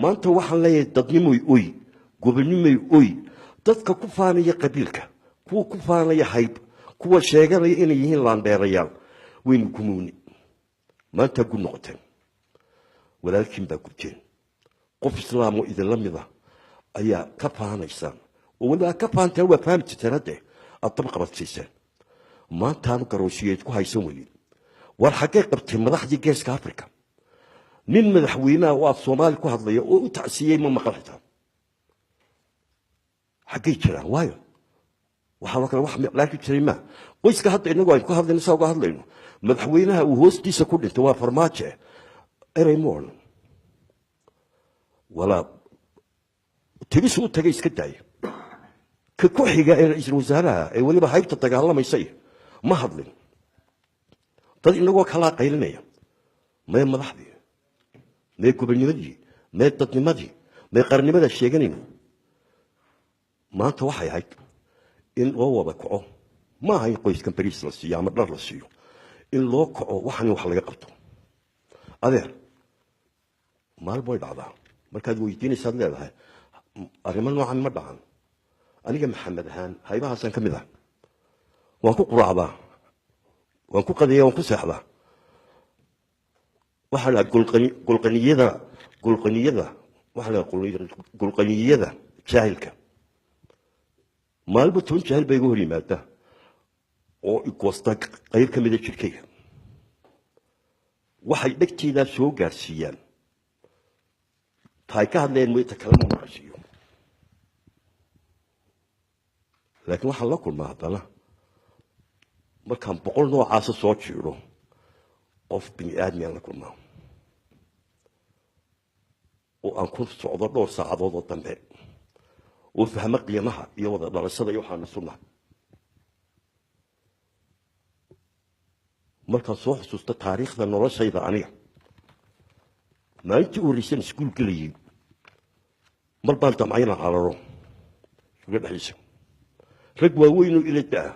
Maanta waxaan leeyahay dadnimoy oy, gobonimoy oy, dadka ku faanaya qabiilka, kuwa ku faanaya hayb, kuwa sheeganaya inay yihiin laandheerayaal, waynu gumuuni. Maantaa gu noqoteen, walaalkiin baa gubteen. Qof islaamoo idinla mida ayaa ka faanaysaan, oo weliba aad ka faanteen, waa fahmi jirteen, hadde aad dab qabadsiiseen. Maantaanu garooshiyeed ku haysan weynin. War xaggay qabtay madaxdii Geeska Africa? Nin madaxweynaha oo af Soomaali ku hadlaya oo u tacsiiyey ma maqal xitaa. Xaggay jiraan? Waayo, waxaa kale wax laarki jiray maa qoyska hadda inagu aynu ka hadlayno, saa uga hadlayno. Madaxweynaha uu hoostiisa ku dhintay waa Farmaajo, erey ma odhan, walaa tegis u tagay iska daaya. Ka ku xiga ee ra-iisul wasaaraha ee weliba haybta dagaalamaysa ma hadlin. Dad inagoo kalaa qaylinaya. Mee madaxdii? Mee gobonnimadii? Mee dadnimadii? Mee qarnimada sheeganayno? Maanta waxay ahayd in loo wada kaco. Ma aha in qoyskan bariis la siiyo ama dhar la siiyo, in loo kaco waxan wax laga qabto. Adeer, maalin way dhacdaa markaad weydiinaysaad leedahay arrimo noocan ma dhacan. Aniga Maxamed ahaan haybahaasaan ka mid ah. Waan ku quraacdaa, waan ku qadeeya, waan ku seexdaa. Waxaa la gulqaniyada, gulqaniyada waxaa la gulqaniyada jaahilka. Maalinba 10 jaahil baa iga hor yimaada oo igoosta qayb ka mida jirkayga. Waxay dhegteydaa soo gaarsiiyaan taay ka hadlayeen moyta kale ma maqashiiyo, laakiin waxaan la kulmaa haddana markaan 100 noocaasa soo jiidho, qof bini aadmiaan la kulmaa oo aan ku socdo dhowr saacadood oo dambe oo fahmo qiimaha iyo wada dhalashada iyo waxaanu sunnahay. Markaan soo xusuusto taariikhda noloshayda, aniga maalintii u horreysaan iskuul gelayay, mar baan damcay inaan cararo iskuulka dhexdiisa. Rag waaweynoo ila da-ah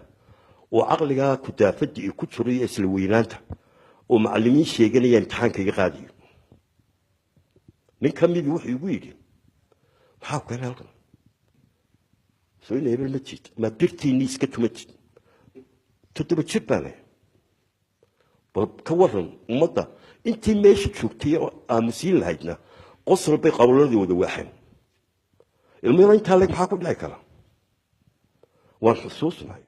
oo caqligaa kudaafadda iyo ku jiray isla weynaanta oo macallimiin sheeganaya imtixaanka iga qaadayo. Nin ka midii wuxuu igu yidhi, maxaa ku keenay halkan? Soo ina hebel ma jiid ma birtiinnii iska tumatid? 7 jir baan ahay. Bal ka waran ummadda intii meesha joogtay oo aamusiin lahaydna qosol bay qawladii wada waaxeen. Ilmada intaa leeg maxaa ku dhici kara? Waan xusuusnahay.